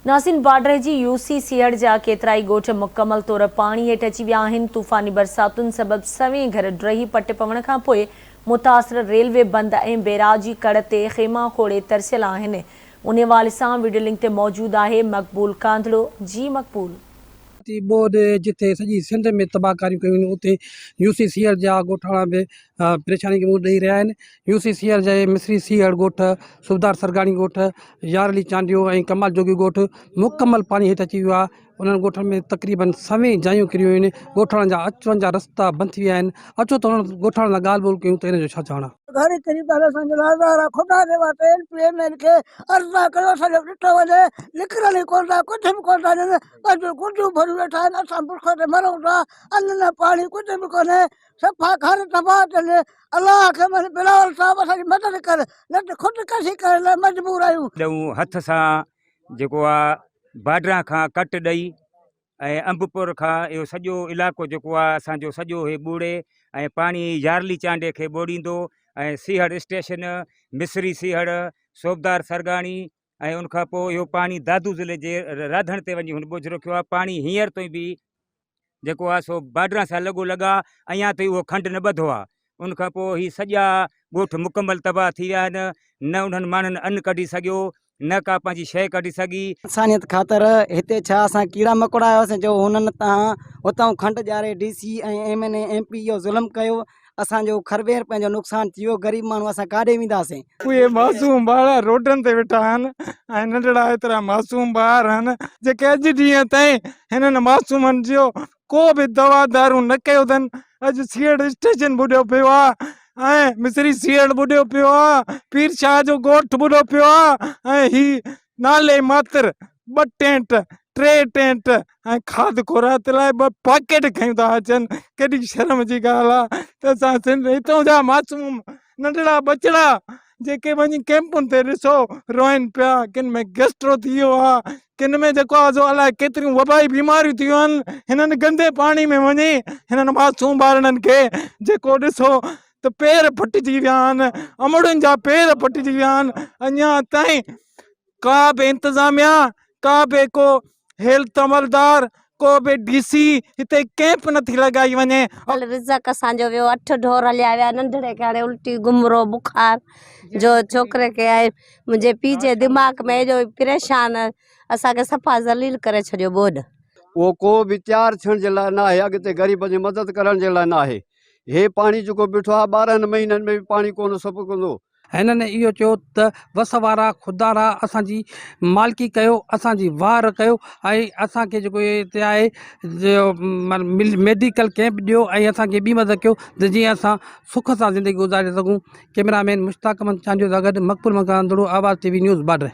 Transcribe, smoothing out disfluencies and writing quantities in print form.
ناظرين باڊهه جي يو سي سيهڙ جا ڪيترائي ڳوٺ مڪمل طور پاڻي هيٺ اچي ويا آهن، طوفاني برساتن سبب سوين گهر ڊهي پٽ پوڻ کانپوء متاثر ريلوي بند ۽ بيراجي ڪڙ تي خيما کوڙي ترسيل آهن، انهي حوالي سان وڊيو لنڪ تي موجود آهي مقبول ڪانڌڙو، جي مقبول. تي ٻوڏ جتي سڄي سنڌ ۾ تباهه ڪاريون ڪيون ويون اتي يو سي سيهڙ جا ڳوٺاڻا به پريشاني کي منهن ڏئي رهيا آهن يو سي سيهڙ جي مصري سيهڙ ڳوٺ صوبدار سرگاڻي ڳوٺ يار علي چانڊيو ۽ ڪمال جوڳي ڳوٺ مڪمل پاڻي هيٺ اچي ويو آهي انهن ڳوٺن ۾ تقريبن سوين جايون ڪريون آهن ڳوٺاڻن جا اچ وڃ جا رستا بند ٿي ويا آهن اچو ته انهن ڳوٺاڻن سان ڳالهه ٻولهه ڪيون ته انهن جو ڇا چوڻ آهي. گهر ڪري پيا اسان جي لاء زهرا خدا جي واسطي ايم پي ايم اين کي عرض ٿا ڪيون اسان جو ڏٺو وڃي نڪرن ئي ڪونه ٿا ڪجهه به ڪونه ٿا ڏين پنهنجون گڏيون ڀريون ويٺا آهن اسان بک تي مرون ٿا ان نه پاڻي ڪجهه به ڪونهي صفا گهر تباهه ٿين الله کي مڃ بلاول صاحب اسان جي مدد ڪر نه ته خودڪشي ڪرڻ لاء مجبور آهيون. ڏئون هٿ سان جيڪو آ بارڊران کان ڪٽ ڏئي ۽ انبپور کان اهو سڄو علائقو جيڪو آ اسان جو سڄو هي ٻوڙي ۽ پاڻي يارلي چانڊي کي ٻوڙيندو ۽ سيهڙ اسٽيشن مصري سيهڙ صوبدار سرگاڻي ۽ ان کان پوء اهو پاڻي دادو ضلعي جي راڌڻ تي وڃي هن ٻوجهه رکيو آهي پاڻي هينئر تائين به جيڪو آهي سو بارڊران سان لڳو لڳا اڃا تائين اهو کنڊ نه ٻڌو آهي ان کان پوء هي سڄا ڳوٺ مڪمل تباهه ٿي ويا آهن نه انهن ماڻهن ان ڪڍي سگهيو نه ڪا پنهنجي شيء ڪڍي سگهي. انسانيت خاطر هتي ڇا اسان ڪيڙا مڪوڙا آياسين جو هنن تان هتان کنڊ ڄاري D C ۽ M N A M P اهو ظلم ڪيو اسان جو کربين رپين جو نقصان ٿي ويو غريب ماڻهو اسان ڪاڏي وينداسين. اهي معصوم ٻار روڊن تي ويٺا آهن ۽ ننڍڙا ايترا معصوم ٻار آهن جيڪي اڄ ڏينهن تائين هنن معصومن جو ڪو به دوا دارون نه ڪيو اٿن اڄ سيهڙ اسٽيشن ٻڏيو پيو آهي ۽ مصري سيهڙ ٻڏيو پيو آهي پير شاهه جو ڳوٺ ٻڏو پيو آهي ۽ هي نالي ماتر ٻه ٽينٽ ٽي ٽينٽ ۽ کاڌ خوراڪ لاء ٻه پاڪيٽ کنيون ٿا اچن ڪيڏي شرم جي ڳالهه آهي ته اسان سنڌ هتون جا معصوم ننڍڙا ٻچڙا جيڪي وڃي ڪيمپن تي ڏسو روئن پيا ڪن ۾ گيسٽرو ٿي ويو آهي ڪن ۾ جيڪو آهي سو الائي ڪيتريون وبائي بيماريون ٿي ويون آهن هنن گندي پاڻي ۾ وڃي هنن معصوم ٻارڙن کي جيڪو ڏسو ته پير ڦٽجي ويا آهن امڙين جا پير ڦٽجي ويا آهن اڃا تائين ڪا به انتظاميا ڪا به ڪو هيلٿ عملدار ڪو به ڊي سي هتي ڪيمپ نٿي لڳائي وڃي. ڪل رزق اسان جو ويو اٺ ڍور هليا ويا ننڍڙي کي هاڻي الٽي گهمرو بخار جو ڇوڪري کي آهي منهنجي پيء جي دماغ ۾ ايڏو پريشان اسان کي صفا ذليل ڪري ڇڏيو ٻوڏ. اهو ڪو به تيار ٿيڻ جي لاء ناهي اڳتي غريبن جي مدد ڪرڻ جي لاء ناهي هي پاڻي جيڪو بيٺو آهي 12 مهينن ۾ به پاڻي ڪونه سڪندو. هنن اهو چيو ته وس وارا خدارا اسان جي مالڪي ڪيو اسان جي واهر ڪيو ۽ اسان کي جيڪو هتي آهي ميڊيڪل ڪيمپ ڏيو ۽ اسان کي ٻي مدد ڪيو ته جيئن اسان سک سان زندگي گذاري سگهون ڪئميرا مين مشتاق احمد چانڊيو سان گڏ مقبول مڪان اندڙو آواز ٽي وي نيوز باڊهه.